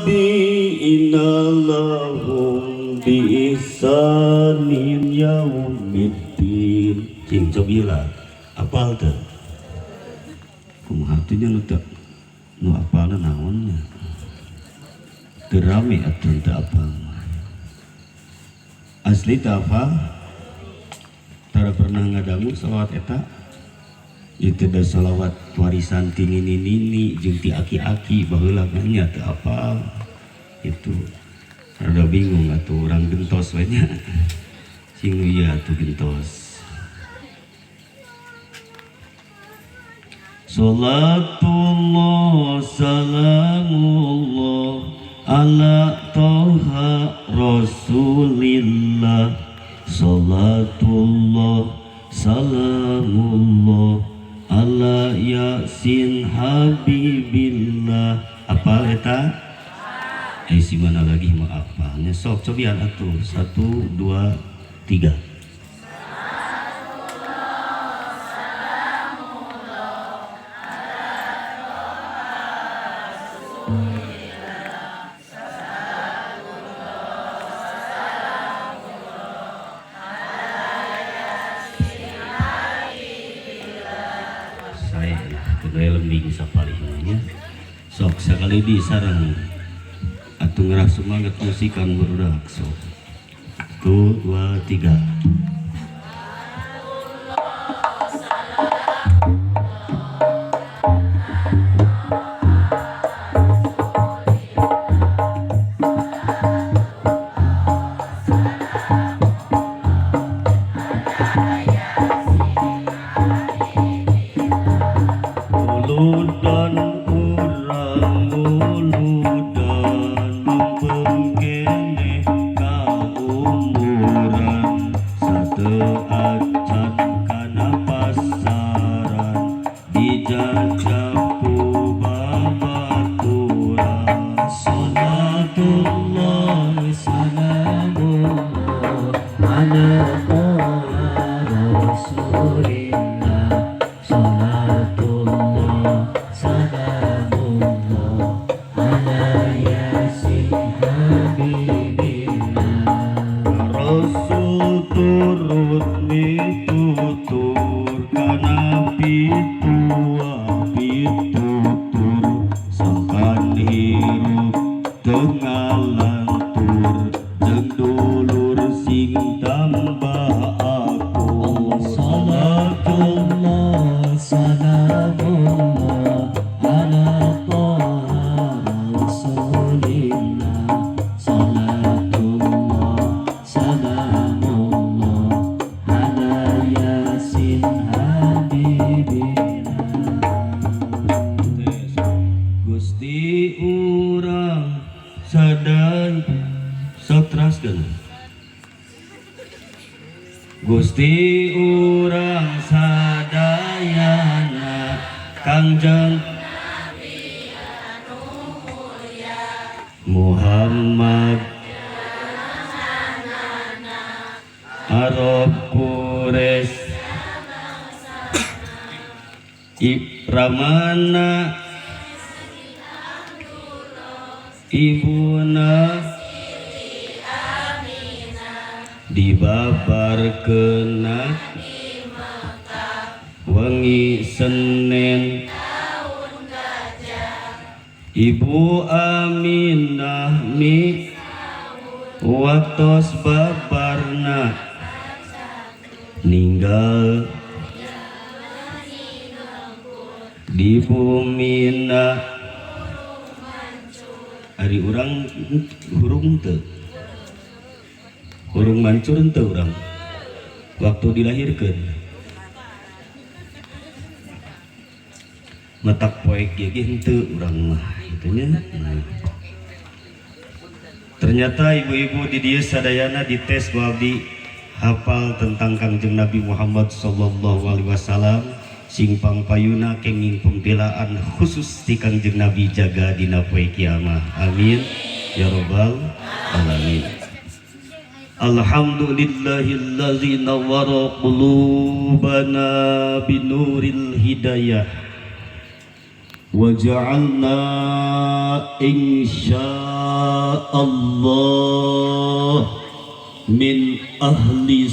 Wattabi'ina lahum bi ihsanin yaumiddin. Cing cobilah apal teu? Kumaha atuh nya nu teu nu apalna naon nya? Teu rame atuh teu apal. Asli teu apal? Tara pernah ngadangu salawat eta? Itu da salawat warisan ti nini-nini jeung ti aki-aki baheula mah nya teu apal. Itu rada bingung atuh urang gentos we nya. Sing nu ieu atuh gentos. Salatullah salamullah ala toha rasulillah. Salatullah salamullah ala yasin habibillah. Apal eta? Si mana lagi mah apalnya? Sok cobian atuh. 1 2 3. Sok sekali di sarang atuh ngerah semangat musikan barudak sok. 1 2 3. Muludan urang muludan leumpeng keneh kaumuran sateu acan kana pasaran dijajah ku babaturan. Salatullah salamullah ala toha rasulillah. Salatullah salamullah ala yasin habibillah. Rasul turut mitutur kana pitua pitutur sangkan hirup teu ngalantur jeung dulur sing tambah akur. Salatullah salamullah ala toha rasulillah. Salatullah salamullah ala yasin habibillah. Gusti urang sadaya satraskeun. Gusti urang sadayana Kangjeng Muhammad Arab Quraisy Ibramana Ibuna dibabarkeuna wengi Senin Ibu Aminah mi waktos babarna ninggal di bumina. Ari urang hurung teu? Hurung mancur teu urang waktu dilahirkeun? Matak poek ge henteu urang mah kitu nya. Nah. Ternyata ibu-ibu di dieu sadayana dites ku abdi hafal tentang Kangjeng Nabi Muhammad sallallahu alaihi wasallam sing pangpayuna kenging pembelaan khusus ti Kangjeng Nabi jaga dina poe kiamah. Amin ya rabbal alamin. Alhamdulillahillazi nawwara qulubana binuril hidayah. Waj'alna insyaallah min ahli